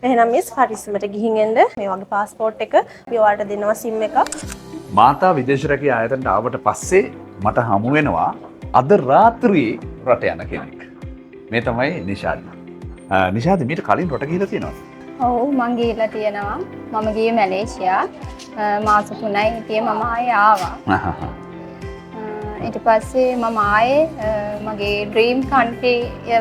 එහෙනම් මිස් පරිස්සමට ගිහින් එන්න. මේ වගේ පාස්පෝර්ට් එක අපි ඔයාලට දෙනවා, සිම් එකක්. මාතා විදේශ රැකියා ආයතනට ආවට පස්සේ මට හමු වෙනවා අද රාත්‍රියේ රට යන කෙනෙක්. මේ තමයි නිෂාදි. නිෂාදි, මීට කලින් රට ගිහිලා තියෙනවද? ඔව්, මං ගිහිල්ලා තියෙනවා. මම ගියේ මැලේසියා. මාස 3යි හිටියේ, මම ආයේ ආවා. ඊට පස්සේ මම ආයේ මගේ ඩ්‍රීම් කන්ට්‍රි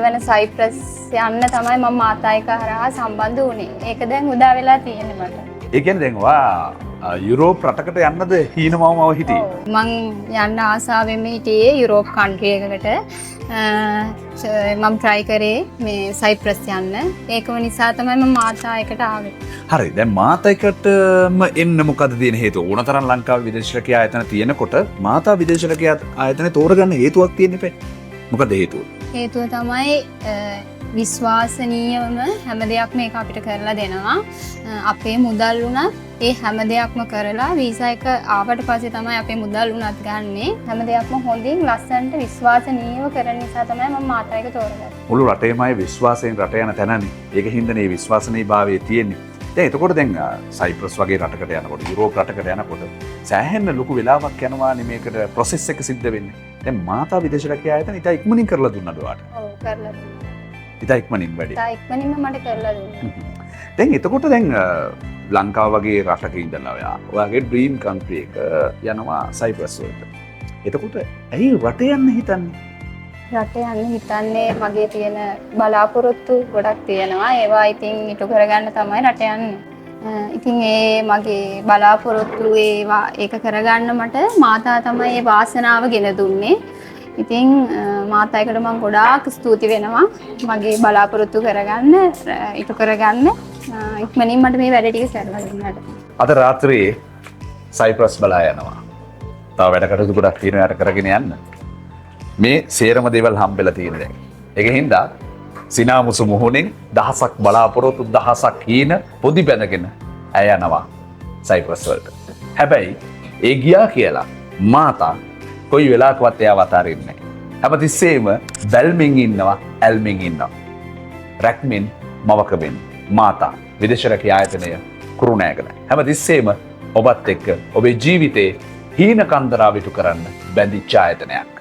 වෙන සයිප්‍රස් යන්න තමයි මම මාතා එක හරහා සම්බන්ධ වුණේ. ඒක දැන් උදා වෙලා තියෙන්නේ මට. ඒ කියන්නේ දැන් ඔයා යුරෝප් රටකට යන්නද හීන මව මව හිටියේ? ඔව්. මං යන්න ආසාවෙන්ම හිටියේ යුරෝප් කන්ට්‍රි එකකට. මම try කරේ මේ සයිප්‍රස් යන්න. ඒකම නිසා තමයි මම මාතා එකට ආවේ. හරි, දැන් මාතා එකටම එන්න මොකද තියෙන හේතුව? ඕන තරම් ලංකාවේ විදේශ රැකියා ආයතන තියෙනකොට මාතා විදේශ රැකියා ආයතනය තෝරගන්න හේතුවක් තියෙන්න එපා. මොකද හේතුව? හේතුව තමයි විශ්වාසනීයවම හැම දෙයක්ම ඒක අපිට කරලා දෙනවා. අපේ මුදල් වුණත් ඒ හැම දෙයක්ම කරලා වීසා එක ආවට පස්සේ තමයි අපේ මුදල් වුණත් ගන්නෙ. හැම දෙයක්ම හොඳින් ලස්සනට විශ්වාසනීයව කරන නිසා තමයි මම මාතා එක තෝරගත්තේ. මුළු රටේම අය විශ්වාසයෙන් රට යන තැනනේ. ඒක හින්දානේ මේ විශ්වාසනීයභාවය තියෙන්නේ. දැන් එතකොට දැන් සයිප්‍රස් වගේ රටකට යනකොට, යුරෝප් රටකට යනකොට සෑහෙන ලොකු වෙලාවක් යනවානේ මේකට ප්‍රොසෙස් එක සිද්ධ වෙන්නේ. දැන් මාතා විදේශ රැකියා ආයතන ඉතා ඉක්මනින් කරලා දුන්නද ඔයාට? ඔව්, කරලා දුන්නා. ඉතා ඉක්මනින් වැඩේ. ඉතා ඉක්මනින්ම මට කරලා දුන්නා. දැන් එතකොට දැන් ලංකාව වගේ රටක ඉඳලා ඔයා ඔයාගේ ඩ්‍රීම් කන්ට්‍රි එක යනවා සයිප්‍රස් වලට. එතකොට ඇයි රට යන්න හිතන්නේ? රට යන්න හිතන්නේ මගේ තියෙන බලාපොරොත්තු ගොඩක් තියෙනවා. ඒවා ඉතින් ඉටු කරගන්න තමයි රට යන්නේ. ඉතින් ඒ මගේ බලාපොරොත්තු ඒවා ඒක කරගන්න මට මාතා තමයි ඒ වාසනාව ගෙන දුන්නේ. ඉතින් මාතා එකට මං ගොඩාක් ස්තුති වෙනවා. මගේ බලාපොරොත්තු කරගන්න, ඉටු කරගන්න ඉක්මනින් මට මේ වැඩ ටික කරලා දුන්නාට. අද රාත්‍රියේ සයිප්‍රස් බලා යනවා. තව වැඩ කටයුතු ගොඩක් තියෙනවා යාට කරගෙන යන්න. මේ සේරම දේවල් හම්බෙලා තියෙන දැන්. ඒක හින්දා සිනාමුසු මුහුණෙන් දහසක් බලාපොරොත්තු, දහසක් හීන පොදි බැඳගෙන ඇය යනවා සයිප්‍රස් වලට. හැබැයි ඒ ගියා කියලා මාතා කොයි වෙලාවකවත් එයාව අතාරින්නේ නැහැ. හැමතිස්සෙම බැල්මෙන් ඉන්නවා, ඇල්මෙන් ඉන්නවා. රැක්මෙන් මවකවෙන් මාතා විදේශ රැකියා ආයතනය, කුරුණෑගල. හැමතිස්සෙම ඔබත් එක්ක ඔබේ ජීවිතේ හීන කන්දරාව ඉටු කරන්න බැඳිච්ච ආයතනයක්.